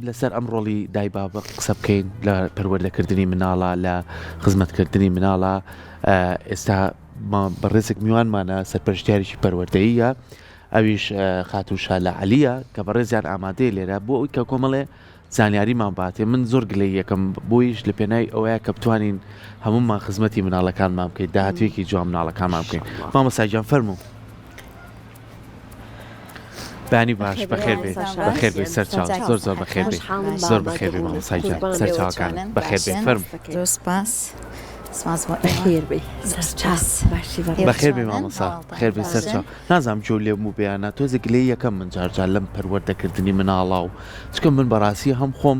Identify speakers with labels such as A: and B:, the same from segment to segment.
A: لەسەر ئەم ڕۆڵی دایبابە قسە بکەین لە پەروەردەکردنی مناڵە لە خزمەتکردنی مناڵە ئێستا بەڕێزێک میوانمانە سەرپەرشتیارێکی پەروەردەییە ئەویش خاتوو شالە عەلیە کە بەڕێزیان ئامادەیە لێرە بۆ ئەوی کە کۆمەڵێ زانیاریمان باتێ من زۆر گلەییەکەم بۆیش لە پێناوی ئەوەیە کە بتوانین هەموومان خزمەتی مناڵەکانمان بکەین داهاتوویەکی جوان مناڵەکانمان بکەین مامۆستا گیان فەرموو بەیانی باش بەخێر بێ بەخێر بێ سەرچاو زۆر زۆر بەخێر بێ زۆر بەخێر بێ مامۆستا گیان سەرچاوەکان بەخێر بێ فەرموو
B: زۆر سپاس سپاس بۆ ئێوە.
C: بەخێر بێی سەرچاو باشی بەڕێز.
A: بەخێر بێ مامۆستا بەخێر بێ سەرچاو نازانم گوێو لێم بوو بێ یان نا تۆزێک گلەیی یەکەم من جار جار لەم پەروەردەکردنی مناڵا و چونکە من بەڕاستی هەم خۆم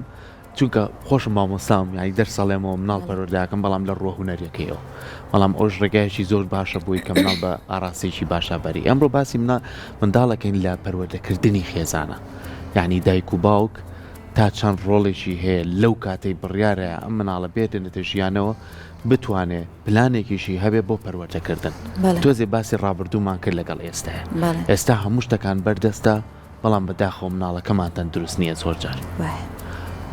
A: چونکە خۆشم مامۆستام یانی دەرس ئەڵێمەوە مناڵ پەروەردە ئەکەم بەڵام لە ڕووە هونەریەکەیەوە بەڵام ئەوش ڕێگایەکی زۆر باشە بۆی کە مناڵ بە ئاراستەیەکی باشا بەری ئەمڕۆ باسی مناڵ منداڵەکەین لە پەروەردەکردنی خێزانە یعنی دایک و باوک تا چەند ڕۆڵێکی هەیە لەو کاتەی بڕیارە ئەم مناڵە بێتێنێتە ژیانەوە بتوانێ پلانێکیشی هەبێ بۆ پەروەردەکردن. تۆزێ باسی ڕابردوومان کرد لەگەڵ ئێستایە. ئێستا هەموو شتەکان بەردەستە بەڵام بەداخەوە مناڵەکەمان تەندروست نییە زۆر جار.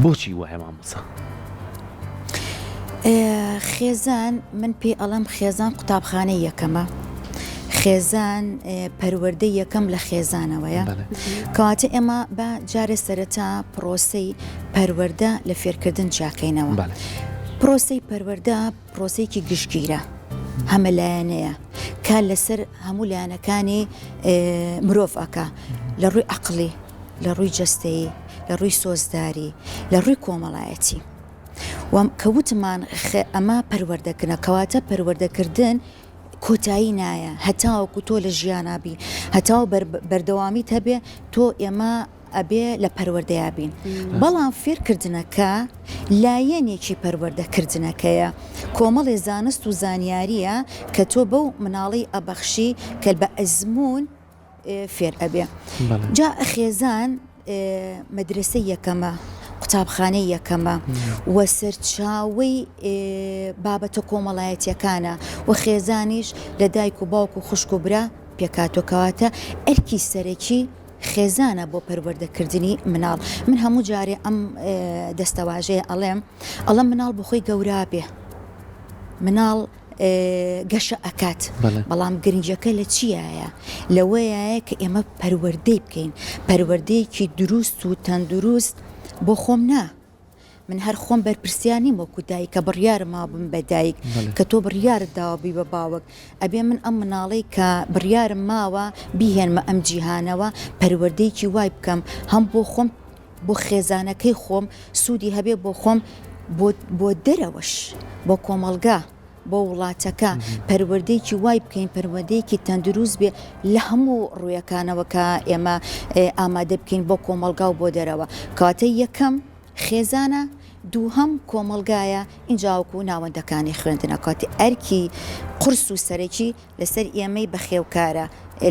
A: بۆچی وایە مامۆستا؟
B: خێزان من پێی ئەڵێم خێزان قوتابخانەی یەکەمە. خێزان پەروەردەی یەکەم لە خێزانەوەیە. کەواتە ئێمە با جارێ سەرەتا پرۆسەی پەروەردە لە فێرکردن جیاکەینەوە. پرۆسەی پەروەردە پرۆسەیەکی گشتگیرە، هەمەلایەنەیە، کار لەسەر هەموو لایەنەکانی مرۆڤ ئەکا لە ڕووی عەقڵی، لە ڕووی جەستەیی، لە ڕووی سۆزداری، لە ڕووی کۆمەڵایەتی. و کە وتمان ئەمە پەروەردەکردنە، کەواتە پەروەردەکردن کۆتایی نایە هەتاوەکو تۆ لە ژیانا بی، هەتاو بەردەوامیت هەبێ تۆ ئێمە ئەبێ لە پەروەردەیا بین بەڵام فێرکردنەکە لایەنێکی پەروەردەکردنەکەیە کۆمەڵێ زانست و زانیاریە کە تۆ بەو مناڵی ئەبەخشی کە بە ئەزموون فێر ئەبێ جا خێزان مەدرسەی یەکەمە قوتابخانەی یەکەمە و سەرچاوەی بابەتە کۆمەڵایەتیەکانە و خێزانیش لە دایک و باوک و خوشک و برا پێکاتوە کەواتە ئەرکی سەرەکی خێزانە بۆ پەروەردەکردنی مناڵ من هەموو جارێ ئەم دەستەواژەیە ئەڵێم ئەڵێم مناڵ بۆخۆی گەورا بێ مناڵ گەشە ئەکات بەڵام گرنگەکە لە چیایە لەوەیە کە ئێمە پەروەردەی بکەین پەروەردەیەکی دروست و تەندروست بۆ خۆم نا من هەر خۆم بەرپرسیار نیم وەکو دایک کە بڕیارم ماوە بم بە دایک کە تۆ بڕیارت داوە بی بە باوک ئەبێ من ئەم مناڵەی کە بڕیارم ماوە بیهێنمە ئەم جیهانەوە پەروەردەیەکی وای بکەم هەم بۆ خۆم بۆ خێزانەکەی خۆم سوودی هەبێ بۆ خۆم بۆ بۆ دەرەوەش بۆ کۆمەڵگا. بۆ وڵاتەکە پەروەردەیەکی وای بکەین پەروەردەیەکی تەندروست بێ لە هەموو ڕوویەکانەوە کە ئێمە ئامادە بکەین بۆ کۆمەڵگا و بۆ دەرەوە کەواتە یەکەم خێزانە دووهەم کۆمەڵگایە ئینجاوەکو ناوەندەکانی خوێندنە کاتی ئەرکی قورس و سەرەکی لەسەر ئێمەی بەخێوکارە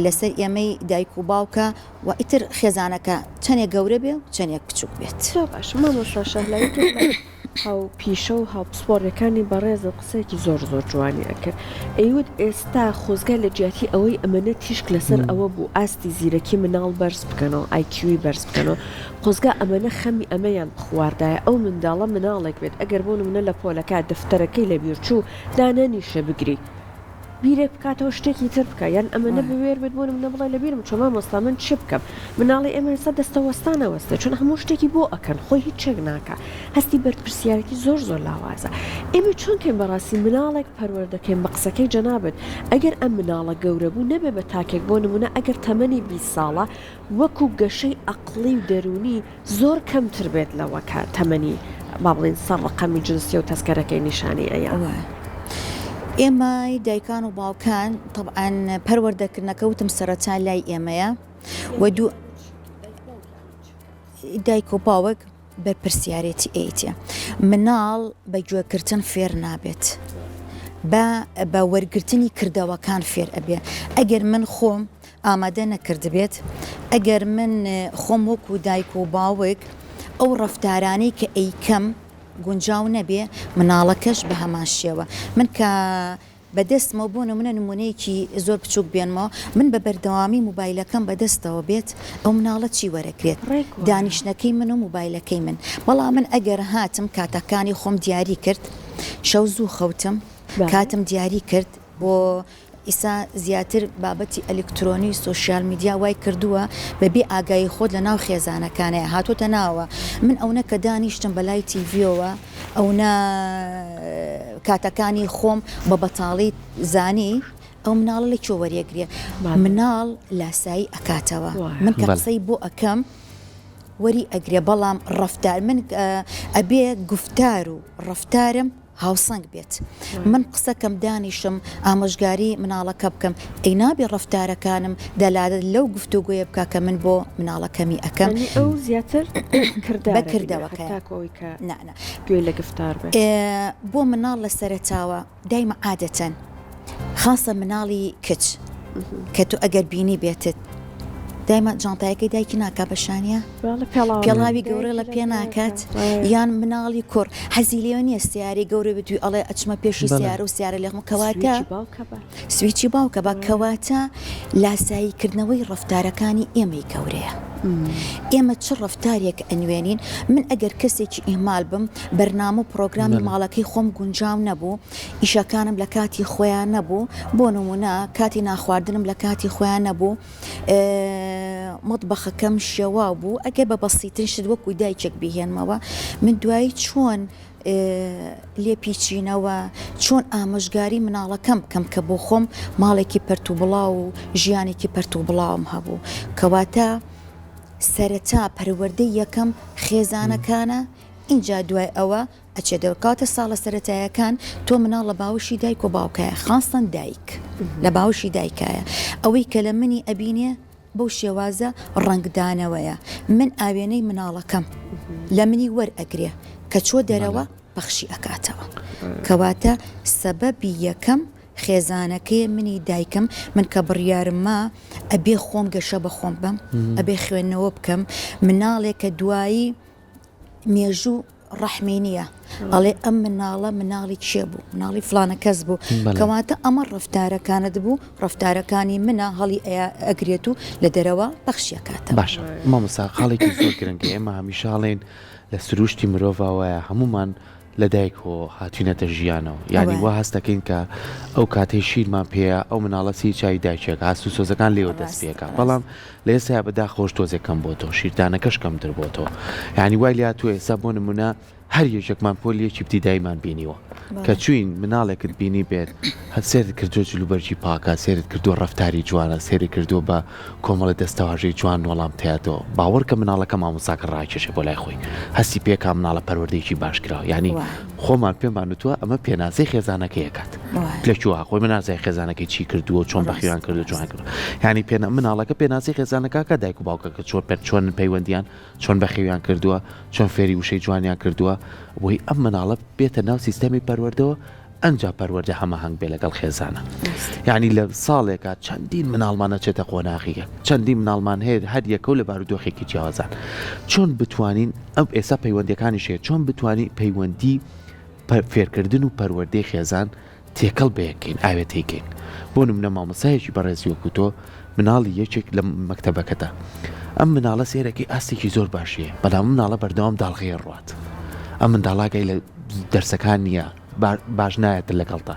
B: لەسەر ئێمەی دایک و باوکە و ئیتر خێزانەکە چەنێک گەورە بێ و چەنێک بچوک بێت.
C: زۆر باشە مامۆستا شەهلا یەکێک لە هاوپیشە و هاوپسپۆڕیەکانی بەڕێزت قسەیەکی زۆر زۆر جوانی ئەکرد ئەیوت ئێستا خۆزگا لە جیاتی ئەوەی ئەمەنە تیشک لەسەر ئەوە بوو ئاستی زیرەکی مناڵ بەرز بکەنەوە ئایکیوی بەرز بکەنەوە خۆزگا ئەمەنە خەمی ئەمەیان بخواردایە ئەو منداڵە مناڵێک بێت ئەگەر بۆ نمونە لە پۆلەکە دەفتەرەکەی لەبیر چوو دانەنیشە بگری بیرێک بکاتەوە شتێکی تر بکا یان ئەمەنە بوێر بێت بۆ نمونە بڵێ لەبیرم چوە مامۆستا من چ بکەم مناڵی ئێمە ئێستا دەستە وەستان ئەوەستێ چون هەموو شتێکی بۆ ئەکەن خۆی هیچێک ناکا هەستی بەرپرسیارێتی زۆر زۆر لاوازە ئێمە چۆن کەین بەڕاستی مناڵێک پەروەردەکەین بە قسەکەی جەنابت ئەگەر ئەم مناڵە گەورە بوو نەبێ بە تاکێک بۆ نمونە ئەگەر تەمەنی 20 ساڵە وەکو گەشەی ئەقڵی و دەروونی زۆر کەمتر بێت لەوە کە تەمەنی با بڵێین سەر ڕەقەمی جنسیە و تەسکەرەکەی نیشانی ئەیا.
B: وایە ئێمەی دایکان و باوکان تەبعەن پەروەردەکردنەکە وتم سەرەتا لای ئێمەیە و دوو دایک و باوک بەرپرسیارێتی ئەیتێ مناڵ بە گوێکردن فێر نابێت بە بە وەرگرتنی کردەوەکان فێر ئەبێ ئەگەر من خۆم ئامادە نەکردبێت، ئەگەر من خۆم وەکو دایک و باوک ئەو ڕەفتارانەی کە ئەیکەم گونجاو نەبێ، مناڵەکەش بە هەمان شێوە. من کە. بە دەستمەوە بۆ نمونە نمونەیەکی زۆر بچوک بێنمەوە من بە بەردەوامی موبایلەکەم بە دەستەوە بێت ئەو مناڵە چی وەرەگرێت دانیشتنەکەی من و موبایلەکەی من بەڵام من ئەگەر هاتم کاتەکانی خۆم دیاری کرد شەو زوو خەوتم کاتم دیاری کرد بۆ ئیسا زیاتر بابەتی ئەلیکترۆنی و سۆشیال میدیا وای کردووە بە بێ ئاگایی خۆت لە ناو خێزانەکانەیە هاتۆتە ناوە من ئەونە کە دانیشتم بە لای تیڤیەوە ئەونە کاتەکانی خۆم بە بەتاڵی زانی ئەو مناڵە لە کوێ وەریەگرێ مناڵ لاسایی ئەکاتەوە من کە قسەی بۆ ئەکەم وەری ئەگرێ بەڵام ڕەفتار من ئەبێ گوفتار و ڕەفتارم هاوسەنگ بێت من قسەکەم دانیشم ئامۆژگاری مناڵەکە بکەم ئەی نابێ ڕەفتارەکانم دەلالەت لەو گفتوگۆیە بکا کە من بۆ مناڵەکەمی ئەکەم.
C: یانی ئەو زیاتر کردارە
B: بە کردەوەکەیە.
C: تاکو ئەوەی کە
B: نا نا.
C: گوێی لە گفتار بێ.
B: بۆ مناڵ لە سەرەتاوە دایمە عادەتەن خاسە مناڵی کچ کە تۆ ئەگەر بینی بێتت دایمە جانتایەکەی دایکی ناکا بە شانیا پێڵاوی گەورە لە پێ ناکات یان مناڵی کوڕ حەزی لێ نییە سیارەی گەورە بێت و ئەڵێ ئەچمە پێشی سیارە و سیارە لێخم کەواتە سویچی باوکە بە کەواتە لاسایی کردنەوەی ڕەفتارەکانی ئێمەی گەورەیە ئێمە چ ڕەفتارێک ئەنوێنین من ئەگەر کەسێکی ئیهمال بم بەرنامە و پرۆگرامی ماڵەکەی خۆم گونجاو نەبوو ئیشەکانم لە کاتی خۆیان نەبوو بۆ نمونە کاتی ناخواردنم لە کاتی خۆیان نەبوو مەتبەخەکەم شێواو بوو ئەگەر بە بەسیترین شت وەکو دایکێک بیهێنمەوە من دوایی چۆن لێپیچینەوە چۆن ئامۆژگاری مناڵەکەم بکەم کە بۆ خۆم ماڵێکی پەرت و بڵاو و ژیانێکی پەرت و بڵاوم هەبوو کەواتە سەرەتا پەروەردەی یەکەم خێزانەکانە ئینجا دوای ئەوە ئەچێتەوە کەواتە ساڵە سەرەتایەکان تۆ مناڵ لە باوەشی دایک و باوکایە خاستەن دایک لە باوەشی دایکایە ئەوەی کە لە منی ئەبینێ بەو شێوازە ڕەنگدانەوەیە من ئاوێنەی مناڵەکەم لە منی وەرئەگرێ کە چۆ دەرەوە پەخشی ئەکاتەوە کەواتە سەبەبی یەکەم خێزانەکەی منی دایکم من کە بڕیارمما ئەبێ خۆم گەشە بە خۆم بەم ئەبێ خوێندنەوە بکەم مناڵێک کە دوایی مێژوو ڕەحمی نییە ئەڵێ ئەم مناڵە مناڵی کێ بوو مناڵی فلانە کەس بوو کەواتە ئەمە ڕفتارەکانت بوو ڕفتارەکانی منە هەڵی ئەگرێت و لە دەرەوە پەخشیەکاتە
A: باشە مامۆستا خاڵێکی زۆر گرنگە ئێمە هەمیشاڵێن لە سروشتی مرۆڤەوەیە هەمومان لە دایکەوە هاتوینەتە ژیانەوە یانی وا هەست دەکەین کە ئەو کاتەی شیرمان پێیە ئەو مناڵە سی چای دایکێک هەست و سۆزەکان لێوە دەست پێکا بەڵام لە ئێستا بەداخەوەش تۆزێک کەم بۆتەوە شیردانەکەش کەمتر بۆتەوە یانی وای لاتوە ئێستا بۆ نمونە هەر یەکێکمان پۆل یەکی ابتداییمان بینیوە کە چوین مناڵێکت بینی بێت هەر سێرت کردووە جلوبەرگی پاکە سێرت کردووە ڕەفتاری جوانە سێری کردووە بە کۆمەڵە دەستەواژەی جوان وەڵام تیاتەوە باوەڕکە مناڵەکە مامۆستاکە ڕاکێشێ بۆ لای خۆی هەستی پێکا مناڵە پەروەردەیەکی باش کراوە یانی خۆمان پێمان وتووە ئەمە پێناسەی خێزانەکەی ئەکات لە کوێ خۆی من نازای خێزانەکەی چی کردووە چۆن بەخیان کردو چۆن کردو یانی پێ مناڵەکە پێناسەی خێزانەکە کە دایک و باوکەکە چۆن پێ چۆن پەیوەندیان چۆن بەخێویان کردووە چۆن فێری وشەی جوانیان کردووە بۆی ئەم مناڵە بێتە ناو سیستەمی پەروەردەوە ئەنجا پەروەردە هەماهەنگ بێ لەگەڵ خێزانە یعنی لە ساڵێکا چەندین مناڵمان ئەچێتە قۆناغی یەک چەندین مناڵمان هەیە هەر یەکەو لە بارودۆخێکی جیاوازان چۆن بتوانین ئەم ئێستا پەیوەندیەکانیش هەیە چۆن بتوانین پەیوەندی فێرکردن و پەروەردەی خێزان تێکەڵ بەیەکەین ئاوێتەی کەین بۆ نمونە مامۆستایەکی بەڕێزی وەکو تۆ مناڵی یەکێک لە مەکتەبەکەتە ئەم مناڵە سێرەکەی ئاستێکی زۆر باشی هەیە بەڵام مناڵە بەردەوام داڵغەیە ڕوات ئەم منداڵاگەی لە دەرسەکان نییە باش نایەتە لەگەڵتا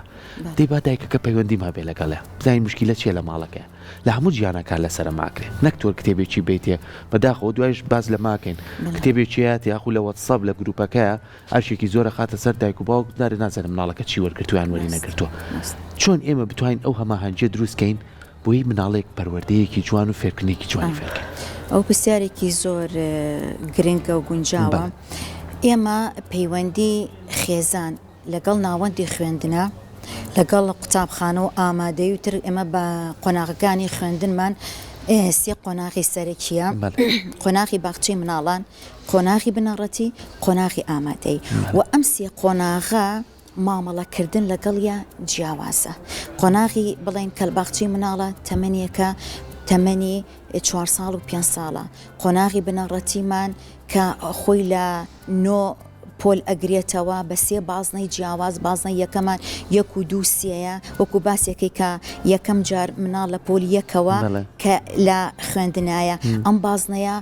A: دەی با دایکەکە پەیوەندیم هەبێ لەگەڵیا بزانین مشکیلە چیە لە ماڵەکەیا لە هەموو جیهانا کار لەسەرە ماکرێ نەک تۆ کتێبێکی بیتێ بەداخەوە دوایش باس لە ماکەین کتێبێکی هات یاخو لە وەتسەپ لە گروپەکەیا ئەرکێکی زۆرە خاتە سەر دایک و باوک دارێ نازانم مناڵەکە چی وەرگرتووە یان وەری نەگرتووە چۆن ئێمە بتوانین ئەو هەماهەنگیە دروست کەین بۆی مناڵێک پەروەردەیەکی جوان و فێرکردنێکی جوانی فێرکەین.
B: ئەو پرسیارێکی زۆر گرنگە و گونجاوە. ئێمە پەیوەندی خێزان لەگەڵ ناوەندی خوێندنە لەگەڵ قوتابخانە و ئامادەی و تر ئێمە بە قۆناغەکانی خوێندنمان سێ قۆناغی سەرەکیە قۆناغی باخچەی مناڵان قۆناغی بنەڕەتی قۆناغی ئامادەی و ئەم سێ قۆناغە مامەڵەکردن لەگەڵیا جیاوازە. قۆناغی بڵێین کە باخچەی مناڵە تەمەنێکە تەمەنی چوار ساڵ و پێنج ساڵە. قۆناغی بنەڕەتیمان کە خۆی لە نۆ. پۆل ئەگرێتەوە بە سێ بازنەی جیاواز، بازنەی یەکەمان یەک و دوو سێیە، وەکو باسێکەی کە یەکەم جار مناڵ لە پۆلی یەکەوە کە لە خوێندنایە، ئەم بازنەیە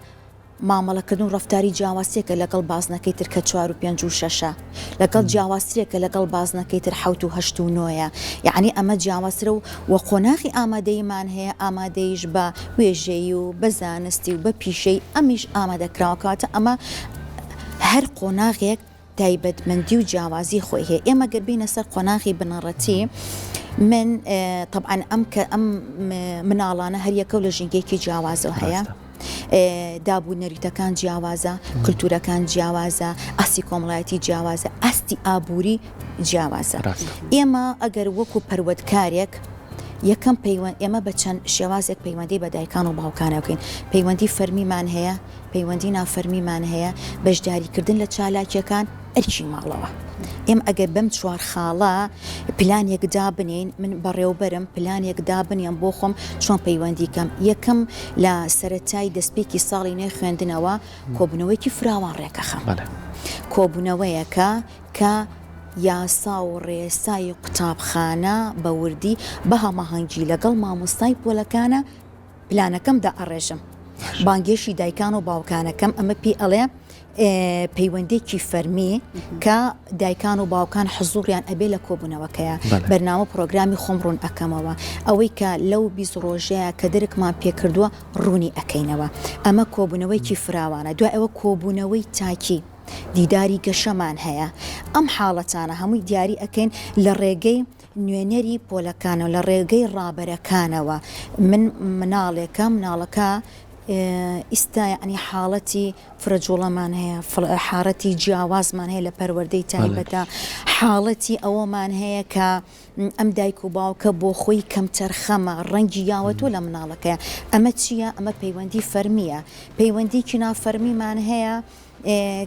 B: مامەڵەکردن و ڕەفتاری جیاوازترێکە لەگەڵ بازنەکەی تر کە چوار و پێنج و شەشە، لەگەڵ جیاوازترێکە لەگەڵ بازنەکەی تر حەوت و هەشت و نۆیە، یەعنی ئەمە جیاوازترە و وە قۆناغی ئامادەییمان هەیە، ئامادەییش بە وێژەیی و بە زانستی و بە پیشەیی ئەمیش ئامادەکراوە، کەواتە ئەمە هەر قۆناغێک تایبەتمەندی و جیاوازی خۆی هەیە، ئێمە گەر بێینە سەر قۆناغی بنەڕەتی من تەبعەن ئەم کە ئەم مناڵانە هەریەکەو لە ژینگەیەکی جیاوازەوە هەیە. داب و نەریتەکان جیاوازە، کلتورەکان جیاوازە، ئاستی کۆمەڵایەتی جیاوازە، ئاستی ئابووری جیاوازە. ئێمە ئەگەر وەکو پەروەردکارێک یەکەم پەیوەند ئێمە بە چەند شێوازێک پەیوەندی بە دایکان و باوکانە بکەین پەیوەندی فەرمیمان هەیە پەیوەندی نافەرمیمان هەیە بەشداریکردن لە چالاکیەکان ئەرکی ماڵەوە. ئێمە ئەگەر بەم چوار خاڵە پلانێک دابنێین، من بەڕێوبەرم پلانێک دابنێم بۆ خۆم چۆن پەیوەندی کەم، یەکەم لە سەرەتای دەستپێکی ساڵی نوێی خوێندنەوە کۆبوونەوەیەکی فراوان ڕێکەخەم. کۆبوونەوەیەکە کە یاسا و ڕێسای قوتابخانە بە وردی بە هەماهەنگی لەگەڵ مامۆستای پۆلەکانە پلانەکەم دائەڕێژم بانگێشی دایکان و باوکانەکەم ئەمە پێی ئەڵێ پەیوەندێکی فەرمی کە دایکان و باوکان حزوریان ئەبێ لە کۆبوونەوەکەیە بەرنامە پرۆگرامی خۆم ڕوون ئەەکەمەوە ئەوەی کە لەو 20 ڕۆژەیە کە درکمان پێکردووە ڕوونی ئەەکەینەوە ئەمە کۆبوونەوەیکی فراوانە دوای ئەوە کۆبوونەوەی تاکی دیداری گەشەمان هەیە ئەم حاڵەتانە هەمووی دیاری ئەەکەین لە ڕێگەی نوێنەری پۆلەکانەوە لە ڕێگەی ڕابەرەکانەوە من مناڵێکە مناڵەکە ئیستا یعنی حاڵەتی فرە جوڵەمان هەیە حاڵەتی جیاوازمان هەیە لە پەروەردەی تایبەتە حاڵەتی ئەوەمان هەیە کە ئەم دایک و باوکە بۆ خۆی کەمتەرخەمە ڕەنگی یاوەتۆ لە مناڵەکەیە ئەمە چییە ئەمە پەیوەندی فەرمیە پەیوەندیکی نافەرمیمان هەیە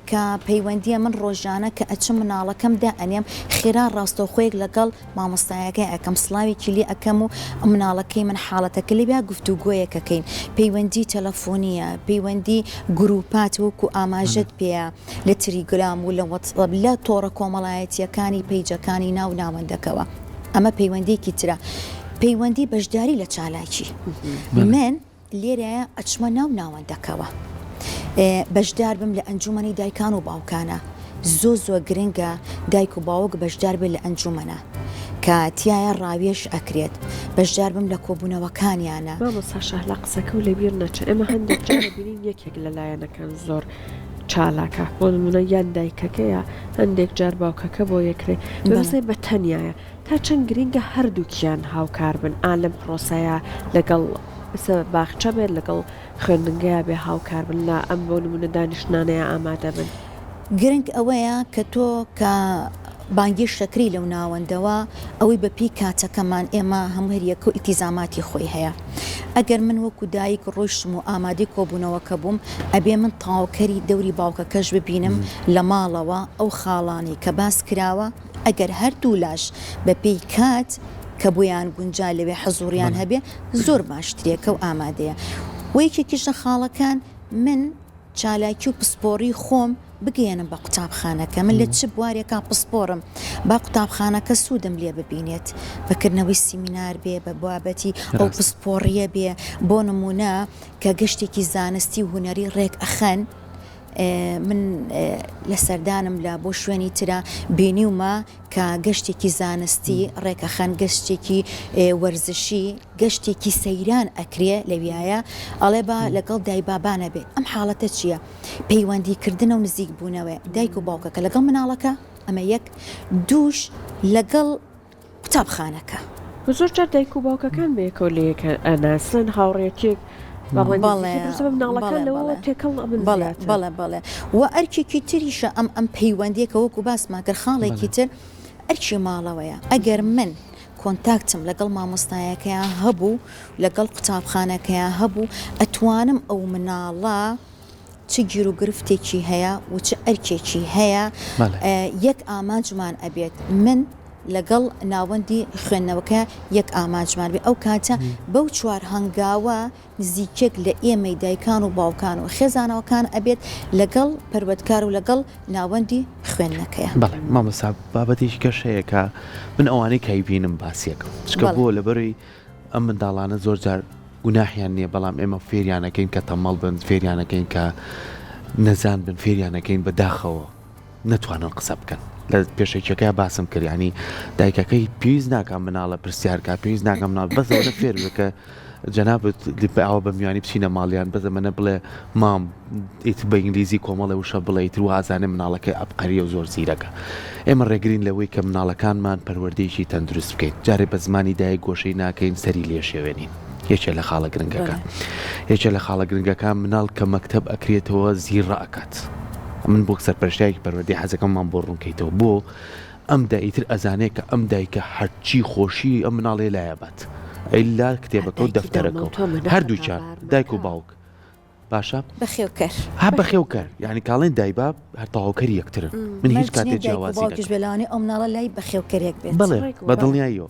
B: کە پەیوەندیە من ڕۆژانە کە ئەچم مناڵەکەم دائەنێم خێرا ڕاستەوخۆیەک لەگەڵ مامۆستایەکەی ئەکەم سڵاوێکی لێ ئەکەم و مناڵەکەی من حاڵەتەکە لێ بیا گفتوگۆیەک ئەکەین پەیوەندی تەلەفۆنیە پەیوەندی گروپات وەکو ئاماژەت پێیە لە تریگرام و لە وەتسئەپ لە تۆڕە کۆمەڵایەتیەکانی پەیجەکانی ناو ناوەندەکەوە ئەمە پەیوەندیەکی ترە پەیوەندی بەشداری لە چالاکی من لێرەیە ئەچمە ناو ناوەندەکەوە بەشدار بم لە ئەنجومەنی دایکان و باوکانە زۆ زۆر گرنگە دایک و باوک بەشدار بێت لە ئەنجومەنە کە تایە ڕاوێژ ئەکرێت بەشدار بم لە کۆبوونەوەکانیانە.
C: مامۆستا شەهلا قسەکەو لەبیر نەچێ ئێمە هەندێک جار ئەبینین یەکێک لە لایەنەکان زۆر چالاکە بۆ نمونە یان دایکەکەیە هەندێک جار باوکەکە بۆ یەکرێ بەمسێ بە تەنیایە تا چەند گرینگە هەردووکیان هاوکار بن ئا لەم پرۆسەیە لەگەڵ ئسە باخچە بێت لەگەڵ خوێندنگەیا بێ هاوکار بن لە ئەم بۆ نمونە دانیشتنانەیا ئامادە بن.
B: گرنگ ئەوەیە کە تۆ کە بانگێشت ئەکرێی لەو ناوەندەوە ئەوەی بە پێی کاتەکەمان ئێمە هەموو هەر یەکەو ئیلتیزاماتی خۆی هەیە ئەگەر من وەکو دایک ڕۆیشتم و ئامادەی کۆبوونەوەکە بووم ئەبێ من تەواوکەری دەوری باوکەکەش ببینم لە ماڵەوە ئەو خاڵانەی کە باس کراوە ئەگەر هەردوولاش بە پێی کات کە بۆیان گونجا لەوێ حزوڕیان هەبێ زۆر باشترێکە و ئامادەیە و یەکێکیش لە خاڵەکان من چالاکی و پسپۆڕی خۆم بگەیەنم بە قوتابخانەکە من لە چ بوارێکا پسپۆڕم با قوتابخانەکە سوودم لێ ببینێت بە کردنەوەی سیمینار بێ بە بابەتی ئەو پسپۆڕیە بێ بۆ نمونە کە گەشتێکی زانستی و هونەری ڕێک ئەخەن من لە سەردانم لە بۆ شوێنی ترا بینیومە کە گەشتێکی زانستی ڕێکەخەن گەشتێکی وەرزشی گەشتێکی سەیران ئەکرێ لەویایە ئەڵێ با لەگەڵ دایبابانە بێ ئەم حاڵەتە چییە؟ پەیوەندی کردنە و نزیک بوونەوەی دایک و باوکەکە لەگەڵ مناڵەکە ئەمە یەک دووش لەگەڵ قوتابخانەکە.
C: زۆر جار دایک و باوکەکان بەیەکەوە لەیەک ئەناسن هاوڕێتیەک
B: بەڵێ بەڵێ و ئەرکێکی تریشە ئەم ئەم پەیوەندیەکە وەکو باسمان کرد خاڵێکی تر ئەرکی ماڵەوەیە ئەگەر من کۆنتاکتم لەگەڵ مامۆستایەکەیان هەبوو لەگەڵ قوتابخانەکەیان هەبوو ئەتوانم ئەو مناڵە چ گیروگرفتێکی هەیە و چ ئەرکێکی هەیە یەک ئامانجمان ئەبێت من. لەگەڵ ناوەندی خوێندنەوەکە یەک ئامانجمان بێ ئەو کاتە بەو چوار هەنگاوە نزیکێک لە ئێمەی دایکان و باوکان و خێزانەوەکان ئەبێت لەگەڵ پەروەردگار و لەگەڵ ناوەندی خوێندنەکەیا.
A: بەڵێ مامۆستا بابەتێکی کەش هەیە کە من ئەوانەی کە ئەیبینم باسیەکەم چکە بۆ لەبەرەی ئەم منداڵانە زۆر جار گوناحیان نییە بەڵام ئێمە فێریانەکەین کە تەمەڵ بن فێریانەکەین کە نەزان بن فێریانەکەین بە داخەوە نەتوانن قسە بکەن لە پێشەکیەکە باسم کرد ینی دایکەکەی پێویست ناکە مناڵە پرسیارکە پێویست ناکە مناڵ بەس ئەوەنە فێر بێ کە جەنابت ئاوا بە میوانی بچینە ماڵیان بەس ئەمەنە بڵێ مام ئیتر بە ئینگلیزی کۆمەڵێ وشە بڵێ ئیتر وازانێ مناڵەکەی عەبقەریە و زۆر زیرەکە ئێمە ڕێگرین لەوەی کە مناڵەکانمان پەروەردەیەکی تەندروست بکەین جارێ بە زمانی دایک گۆشەی ناکەین سەری لێ شێوێنین یەکێ لە خاڵە گرنگەکان یەکێ لە خاڵە گرنگەکان مناڵ کە مەکتەب ئەکرێتەوە زیڕە ئەکات من بۆ سەرپەرشتیارێکی پەروەردەی حەزەکەممان بۆ ڕوونکەیتەوە بۆ ئەم دا ئیتر ئەزانێ کە ئەم دایکە هەرچی خۆشی ئەم مناڵەیە لایە بات ئیلا کتێبەکە و دەفتەرەکە و هەردووکیان دایک و باوک باشە
B: بەخێوکەر
A: ها بەخێوکەر یعنی کاڵێن دایباب هەر تەواوکەری یەکترن من هیچ کاتێ جیاوازی
B: باوکیش بێ لەوانەیە ئەو مناڵە لای بەخێوکەرێک بێت
A: بەڵێ بە دڵنیاییەوە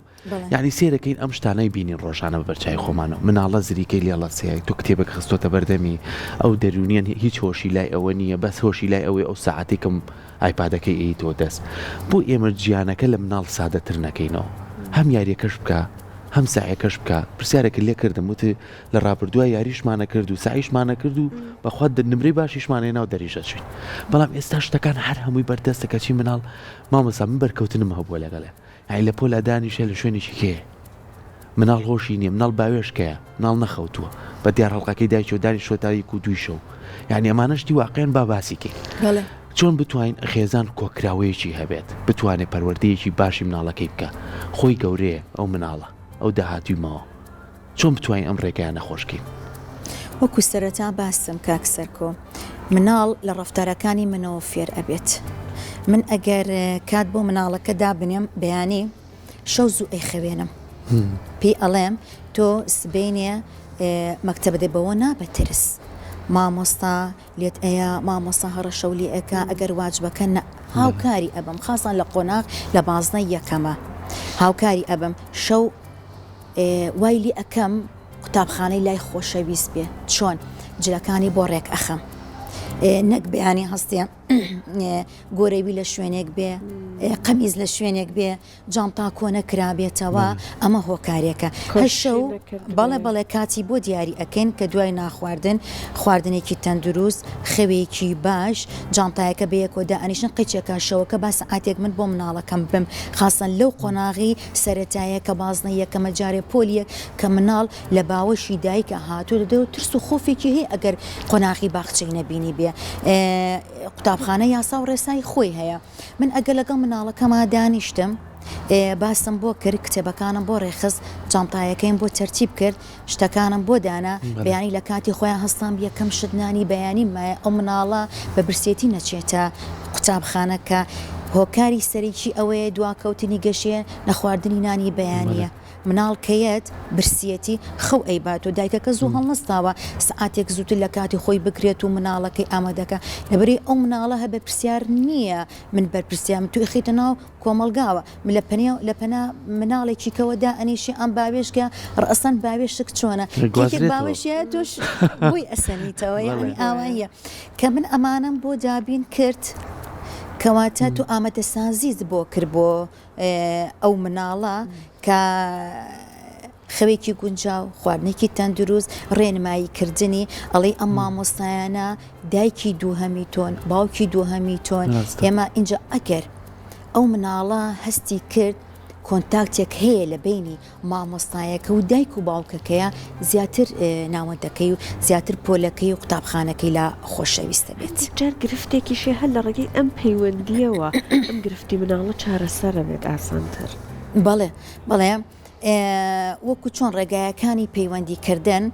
A: یعنی سێرەکەین ئەم شتانەی بینین ڕۆژانە بە بەرچای خۆمانەوە مناڵە زریکەی لێڵەسەیە تۆ کتێبێک خستۆتە بەردەمی ئەو دەرونیان هیچ هۆشی لای ئەوە نییە بەس هۆشی لای ئەوەی ئەو ساعتێکم ئایپادەکەی ئەیتەوە دەست بۆ ئێمە جیانەکە لە مناڵ سادەتر نەکەینەوە هەم یاریەکەش بکە هەم سعیەکەش بکە پرسیارێکت لێ کردم وتی لە ڕابردووە یاریشمانە کرد و سعیشمانە کرد و بەخوا نمرەی باشیشمان هێنا و دەریش ئەچوین بەڵام ئێستا شتەکان هەر هەمووی بەردەستە کەچی مناڵ مامۆستا من بەرکەوتنم هەبووە لەگەڵێ یانی لە پۆلا دانیشە لە شوێنێکی کێ مناڵ هۆشی نییە مناڵ باوێشکەیە مناڵ نەخەوتووە بە دیار هەڵقەکەی دایکیەوە دانیشتووە تا یەک و دووی شەو یانی ئەمانە شتی واقعن با باسی کەین
B: بەڵێ.
A: چۆن بتوانین خێزان کۆکراوەیەکی هەبێت بتوانێت پەروەردەیەکی باشی مناڵەکەی بکە خۆی گەورەیە ئەو مناڵە ئەو داهاتووی ماوە چۆن بتوانین ئەم ڕێگایانە خۆش کەین؟
B: وەکو سەرەتا باسم کاک سەرکۆ مناڵ لە ڕەفتارەکانی منەوە فێر ئەبێت من ئەگەر کات بۆ مناڵەکە دابنێم بەیانی شەو زوو ئەیخەوێنم پێی ئەڵێم تۆ سبەینێ مەکتەبە دێ بەوە نا بە ترس مامۆستا لێت ئەیا مامۆستا هەڕەشەو لێ ئەکا ئەگەر واجبەکە نە هاوکاری ئەبم خاسان لە قۆناغ لە بازنەی یەکەمە هاوکاری ئەبم شەو وای لێ ئەکەم قوتابخانەی لای خۆشەویست بێ چۆن جلەکانی بۆ ڕێک ئەخەم نەک بەیانی هەستێ گۆرەوی لە شوێنێک بێ قەمیز لە شوێنێک بێ جانتا کۆنە کرابێتەوە ئەمە هۆکارێکە هەشە و بەڵێ بەڵێ کاتی بۆ دیاری ئەکەین کە دوای ناخواردن خواردنێکی تەندروست خەوێکی باش جانتایەکە بەیەکەوە دائەنیشن قیچێکە شەوەکە با سەعاتێک من بۆ مناڵەکەم بم خاسەن لەو قۆناغی سەرەتایە کە بازنەی یەکەمە جارێ پۆل یەک کە مناڵ لە باوەشی دایکە هاتووەتە دەرەوە ترس و خۆفێکی هەیە ئەگەر قۆناغی باخچەی نەبینیبێ قوتابخانە یاسا و ڕێسای خۆی هەیە من ئەگەر لەگەڵ مناڵەکەما دانیشتم باسم بۆ کرد کتێبەکانم بۆ ڕێخست جانتایەکەیم بۆ تەرتیب کرد شتەکانم بۆ دانا بەیانی لە کاتی خۆیان هەستام یەکەم شت نانی بەیانیم مایە ئەو مناڵە بە برسێتی نەچێتە قوتابخانە کە هۆکاری سەرەکی ئەوەیە دواکەوتنی گەشەیە نەخواردنی نانی بەیانیە مناڵ کەیەت برسیەتی خەو ئەیبات و دایکەکە زوو هەڵنەستاوە سعاتێک زووتر لە کاتی خۆی بگرێت و مناڵەکەی ئامادەکە لەبەری ئەو مناڵە هە بەرپرسیار نییە من بەرپرسیارم تو ئەخەیتە ناو کۆمەڵگاوە من لە پەنیا لە پەنا مناڵێکی کەوە دائەنیشی ئەم باوێشکە ڕەسەن باوێشک چۆنە یەکێک
A: گوازرێتەوە.
B: باوەشیە تۆش بۆی ئەسەنیتەوە
A: بەڵێ.
B: یعنی ئاواییە کە من ئەمانەم بۆ دابین کرد کەواتە تۆ ئامادەسازیت بۆ کرد بۆ ئەو مناڵە کە خەوێکی گونجاو، خواردنێکی تەندروست، ڕێنمایی کردنی، ئەڵێی ئەم مامۆستایانە دایکی دووهەمی تۆن، باوکی دووهەمی تۆن، ئێمە ئینجا ئەگەر ئەو مناڵە هەستی کرد کۆنتاکتێک هەیە لە بەینی مامۆستایەکە و دایک و باوکەکەیە زیاتر ناوەندەکەی و زیاتر پۆلەکەی و قوتابخانەکەی لا خۆشەویستە بێت.
C: هەندێک جار گرفتێکیش هەیە هەر لە ڕێگەی ئەم پەیوەندییەوە ئەم گرفتی مناڵە چارەسەر ئەبێت ئاسانتر.
B: بەڵێ بەڵێ وەکو چۆن ڕێگایەکانی پەیوەندی کردن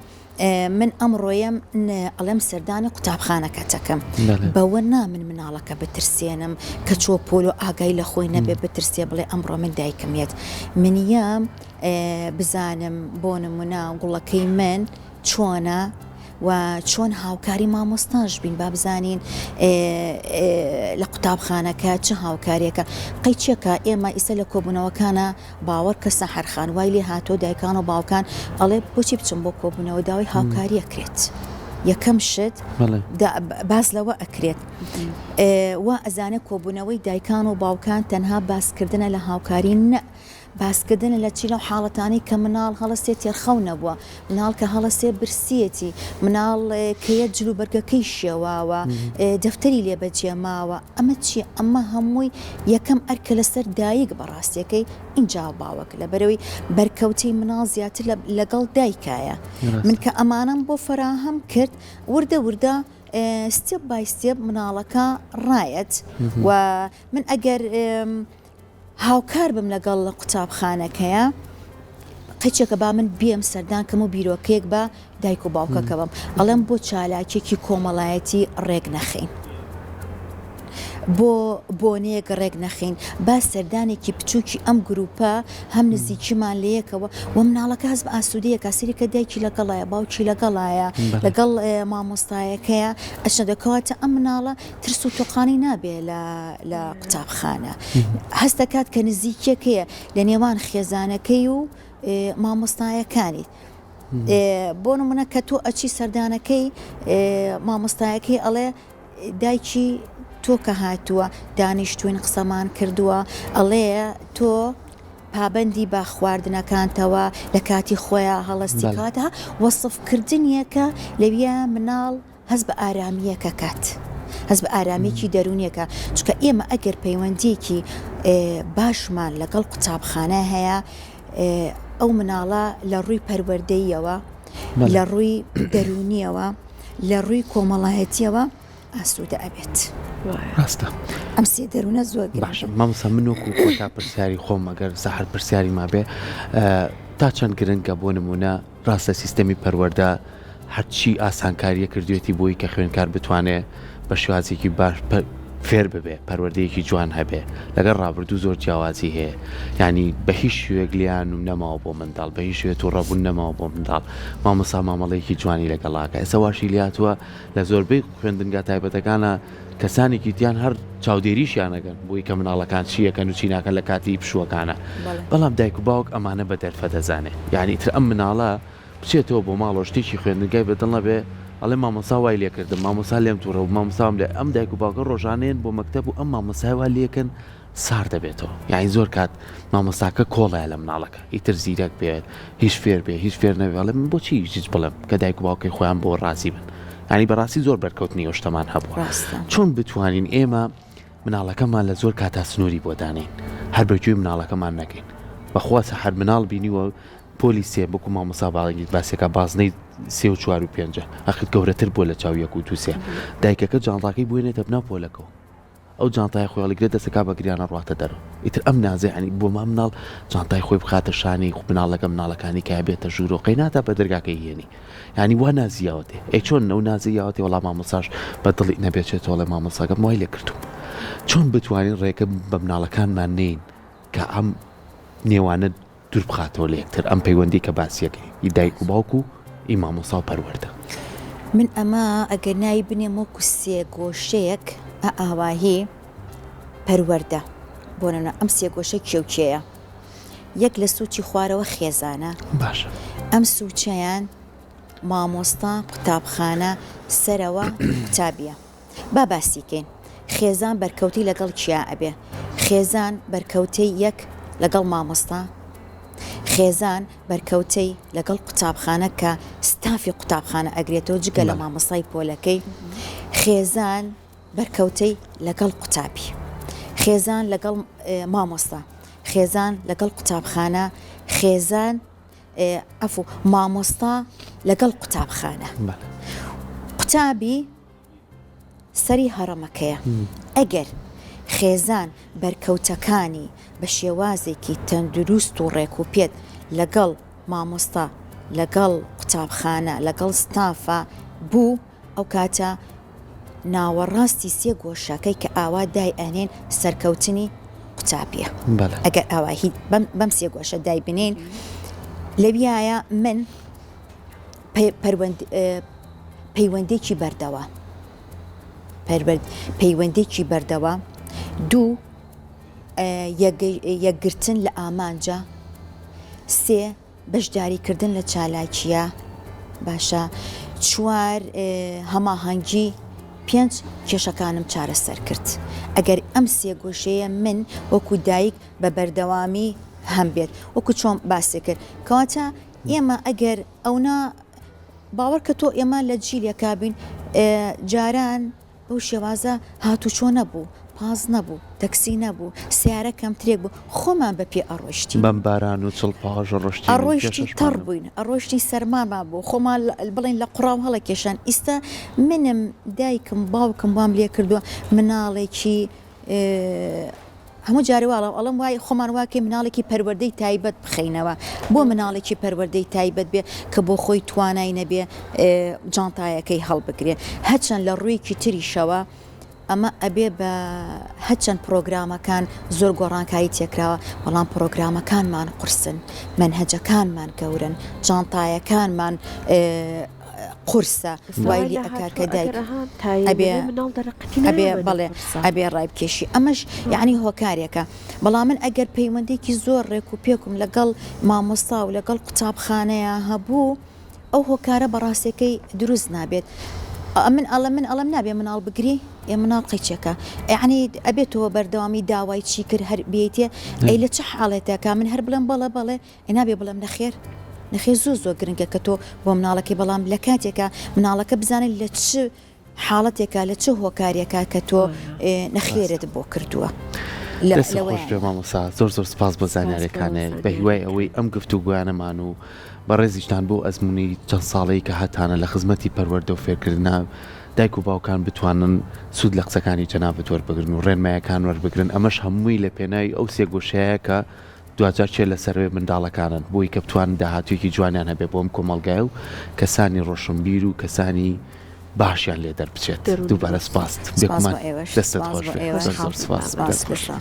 B: من ئەمڕۆیەم ئەڵێم سەردانی قوتابخانەکەتەکەم بەوە نا من مناڵەکە بترسێنم کە چۆ پۆلۆ ئاگای لە خۆی نەبێ بترسێ بڵێ ئەمڕۆ من دایکم یەت منیە بزانم بۆ نمونە گوڵەکەی من چۆنە و چۆن هاوکاری مامۆستاش بین با بزانین. لە قوتابخانەکە چ هاوکاریەکە قەیچێکە ئێمە ئیسە لە کۆبوونەوەکانە باوەڕ کە سەحەر خان وای لێ هاتووە دایکان و باوکان ئەڵێ بۆچی بچم بۆ کۆبوونەوە داوای هاوکاری ئەکرێت یەکەم شت باس لەوە ئەکرێت وا ئەزانێ کۆبوونەوەی دایکان و باوکان تەنها باسکردنە لە هاوکاری نە باسکردنە لە چی لەو حاڵەتانەی کە مناڵ هەڵەسێ تێرخەو نەبووە مناڵ کە هەڵەسێ برسیەتی مناڵ کە یە جلوبەرگەکەی شێواوە دەفتەری لێ بەجێ ماوە ئەمە چیە ئەمە هەمووی یەکەم ئەرکە لەسەر دایک بەڕاستیەکەی ئینجا باوک لەبەرەوەی بەرکەوتەی مناڵ زیاتر لەگەڵ دایکایە من کە ئەمانەم بۆ فەراهەم کرد وردە وردە step by step مناڵەکە ڕایەت و من ئەگەر هاوکار بم لەگەڵ قوتابخانەکەیا قیچێکە با من بێم سەردان کەم و بیرۆکەیەک بە دایک و باوکەکە بم ئەڵێم بۆ چالاکیەکی کۆمەڵایەتی ڕێک نەخەین بۆ بۆنەیەک ڕێک نەخەین با سەردانێکی بچووکی ئەم گروپە هەم نزیکیمان لەیەکەوە و مناڵەکە هەست بە ئاسوودەیەکە سەیرکە دایکی لەگەڵایە باوکی لەگەڵایە لەگەڵ مامۆستایەکەیە ئەچنە دەکەواتە ئەم مناڵە ترس و تۆقانی نابێ لە لە قوتابخانە هەست دەکات کە نزیکیەکەیە لە نێوان خێزانەکەی و مامۆستایەکانی بۆ نمونە کە تۆ ئەچی سەردانەکەی مامۆستایەکەی ئەڵێ دایکی تۆ کە هاتووە دانیشتوین قسەمان کردووە ئەڵێ تۆ پابەندی بە خواردنەکانتەوە لە کاتی خۆیان هەڵستی کاتە وەصفکردنیەکە لەویە مناڵ هەست بە ئارامییەک ئەکات، هەست بە ئارامییەکی دەروونی ئەکات، چونکە ئێمە ئەگەر پەیوەندییەکی باشمان لەگەڵ قوتابخانە هەیە، ئەو مناڵە لە ڕووی پەروەردەییەوە، لە ڕووی دەروونییەوە، لە ڕووی کۆمەڵایەتییەوە ئاسوودە ئەبێت.
A: ڕاستە.
B: ئەم سێ دەروونە زۆر گرنگن.
A: باشە مامۆستا من وەکوو کۆتا پرسیاری خۆم ئەگەر سەحەر پرسیاری مابێ تا چەند گرنگە بۆ نموونە ڕاستە سیستەمی پەروەردە هەرچی ئاسانکاریە کردوێتی بۆی کە خوێنکار بتوانێ بە شێوازێکی باش فێر ببێ پەروەردەیەکی جوان هەبێ لەگەڵ ڕابردوو زۆر جیاوازی هەیە یعنی بە هیچ شوێک لیان و نەماوە بۆ منداڵ بە هیچ شوێ تووڕەبوون نەماوە بۆ منداڵ مامۆستا مامەڵەیەکی جوانی لەگەڵاکە ئێستا واشی لاتوە لە زۆربەی خوێندنگا تایبەتەکانە کەسانێکی تیان هەر چاودێریشیان ئەکەن بۆی کە مناڵەکان چی ئەکەن و چی ناکەن لە کاتی پشووەکانە بەڵام دایک و باوک ئەمانە بە دەرفە دەزانێ یانی ئیتر ئەم مناڵە بچێتەوە بۆ ماڵەوە شتێکی خوێندنگای بە دڵ نەبێ ئەڵێ مامۆستا وای لێ کردم مامۆستا لێم توڕە بوو مامۆستام لێ ئەم دایک و باوکە ڕۆژانەیەن بۆ مەکتەب و ئەم مامۆستای وا لێکەن سارد دەبێتەوە یانی زۆر کات مامۆستاکە کۆڵەیە لە مناڵەکە ئیتر زیرەک بێت هیچ فێر بێ هیچ فێر نەبێ ئەڵێ من بۆچی هیچ بڵێم کە دایک و باوکەی خۆیان بۆ ڕازی بن یانی بەڕاستی زۆر بەرکەوتنی ئەو شتەمان هەبووە
B: ڕاستە.
A: چۆن بتوانین ئێمە مناڵەکەمان لە زۆر کاتا سنووری بۆ دانێین هەر بە گوێی مناڵەکەمان نەکەین بەخوا سەحەر مناڵ بینیوە پۆلی سێ بکو مامۆستا باڵگیت باسێکا بازنەی سێ و چوار و پێنجە ئەخر گەورەتر بووە لە چاو یەک و دوو سێ دایکەکە جانتاکەی بوێنێتە بناو پۆلەکەوە ئەو جانتایە خۆی هەڵیگرێت دەستەکا بە گریان ئەڕواتە دەرەوە ئیتر ئەم نازە یانی بۆ ما مناڵ جانتای خۆی بخاتە شانی مناڵەکە مناڵەکانی کە بێتە ژوورۆ قەی ناتا بە دەرگاکەی هێنی یانی وا نازی یاوەتێ ئەی چۆن ئەو نازی یاوەتێ وەڵا مامۆساش بە دڵی نەبێچێتەوە مامۆساکەم وای لێ کردوم چۆن بتوانین ڕێگە بە مناڵەکانمان نین کە ئەم نێوانە دوور بخاتەوە لە یەکتر ئەم پەیوەندی کە باسیەکەی ئی دایک و باوک و ئی مامۆسا و پەروەردە.
B: من ئەمە ئەگەر ناوی بنێم وەکو سێگۆشەیەک ئە ئاواهی پەروەردە بۆ نمونە ئەم سێگۆشە کێ و کێیە یەک لە سوچی خوارەوە خێزانە
A: باشە
B: ئەم سوچەیان مامۆستا قوتابخانە سەرەوە قوتابیە. با باسی کەین خێزان بەرکەوتەی لەگەڵ کیا ئەبێ خێزان بەرکەوتەی یەک لەگەڵ مامۆستا خێزان بەرکەوتەی لەگەڵ قوتابخانە کە ستافی قوتابخانە ئەگرێتەوە جگە لە مامۆستای پۆلەکەی خێزان بەرکەوتەی لەگەڵ قوتابی خێزان لەگەڵ مامۆستا خێزان لەگەڵ قوتابخانە خێزان عەفو مامۆستا لەگەڵ قوتابخانە قوتابی سەری هەڕەمەکەیە ئەگەر خێزان بەرکەوتەکانی بە شێوازێکی تەندروست و ڕێکوپێک لەگەڵ مامۆستا لەگەڵ قوتابخانە لەگەڵ ستافا بوو ئەو کاتە ناوەڕاستی سێ گۆشەکەی کە ئاوا دای ئەنێن سەرکەوتنی قوتابیە ئەگەر ئاواهی بەم سێ گۆشە دای بنێین لەویایە من پەیوەندێکی بەردەوام. پەروەرد پەیوەندێکی بەردەوام. دوو، یەکگرتن لە ئامانجە. سێ، بەشداریکردن لە چالاکییە باشە. چوار، هەماهەنگی. پێنج، کێشەکانم چارەسەر کرد. ئەگەر ئەم سێگۆشەیە من وەکو دایک بە بەردەوامی هەم بێت وەکو چۆن باسی کرد کەواتە ئێمە ئەگەر ئەونا باوەڕکە تۆ ئێمە لە جیلێکا بین جاران بەو شێوازە هاتوچۆ نەبوو، پاس نەبوو، تەکسی نەبوو، سەیارە کەمترێک بوو، خۆمان بە پێ ئەڕۆیشتین.
A: بەم باران و چڵپاژ ڕۆشتین و
B: ئەڕۆیشتین
A: کێشەشمان
B: تەڕ
A: نەبوو.
B: بووین، ئەڕۆیشتین سەرمامان بوو، خۆمان بڵێین لە قوڕاو هەڵەکێشان، ئیستا منم دایکم باوکم وام لێ کردووە مناڵێکی هەموو جارێ وا ئەڵێم ئەڵێم وای خۆمان واکەین مناڵێکی پەروەردەی تایبەت بخەینەوە بۆ مناڵێکی پەروەردەی تایبەت بێ کە بۆ خۆی توانای نەبێ جانتایەکەی هەڵبگرێ هەچەند لە ڕوویەکی تریشەوە ئەمە ئەبێ بە هەچەند پرۆگرامەکان زۆر گۆڕانکاری تێکراوە بەڵام پرۆگرامەکانمان قورسن مەنهەجەکانمان گەورن جانتایەکانمان قورسە وای لێ ئەکا کە دایک ئەبێ ئەبێ بەڵێ ئەبێ ڕایبکێشی ئەمەش یعنی هۆکارێکە بەڵام من ئەگەر پەیوەندێکی زۆر ڕێک و پێکم لەگەڵ مامۆستا و لەگەڵ قوتابخانەیە هەبوو ئەو هۆکارە بەڕاستەکەی دروست نابێت من ئەڵێ من ئەڵێم نابێ مناڵ بگری ئێ مناڵ قیچێکە یعنی ئەبێتەوە بەردەوامی داوای چی کرد هەر بێتێ ئەی لە چ حاڵێتەکە من هەر بڵێم بەڵێ بەڵێ ئەی نابێ بڵێم نەخێر؟ نەخێر زۆر زۆر گرنگە کە تۆ بۆ مناڵەکەی بەڵام لە کاتێکا مناڵەکە بزانێت لە چ حاڵەتێکا لە چ هۆکارێکا کە تۆ نەخێرت بۆ کردووە.
A: دەست خۆش بێ مامۆستا زۆر زۆر سپاس بۆ زانیارەکانێ بە هیوای ئەوەی ئەم گفتوگۆیانەمان و بەڕێزیشتان بۆ ئەزمموی چەند ساڵەی کە هەتانە لە خزمەتی پەروەردە و فێرکردنا دایک و باوکان بتوانن سوود لە قسەکانی جەنابت وەربگرن و ڕێنمایەکان وەربگرن ئەمەش هەمووی لە پێناوی ئەو سێگۆشەیە کە دواجار کێ لەسەرەوەی منداڵەکانن بۆی کە بتوانن داهاتوویەکی جوانیان هەبێت بۆ ئەم کۆمەڵگایە و کەسانی ڕۆشنبیر و کەسانی باشیان لێ دەربچێت.
B: دەروون
A: دووبارە
B: دروست.
A: سپاست
B: سپاس
A: بێگومان
B: بۆ ئێوەش
A: دەستت
B: سپاس
A: خۆش
B: بۆ
A: بێ
B: ئێوەش
A: زۆر زۆر سپاس
B: سپاس
A: دەست خۆش.
B: بەسە.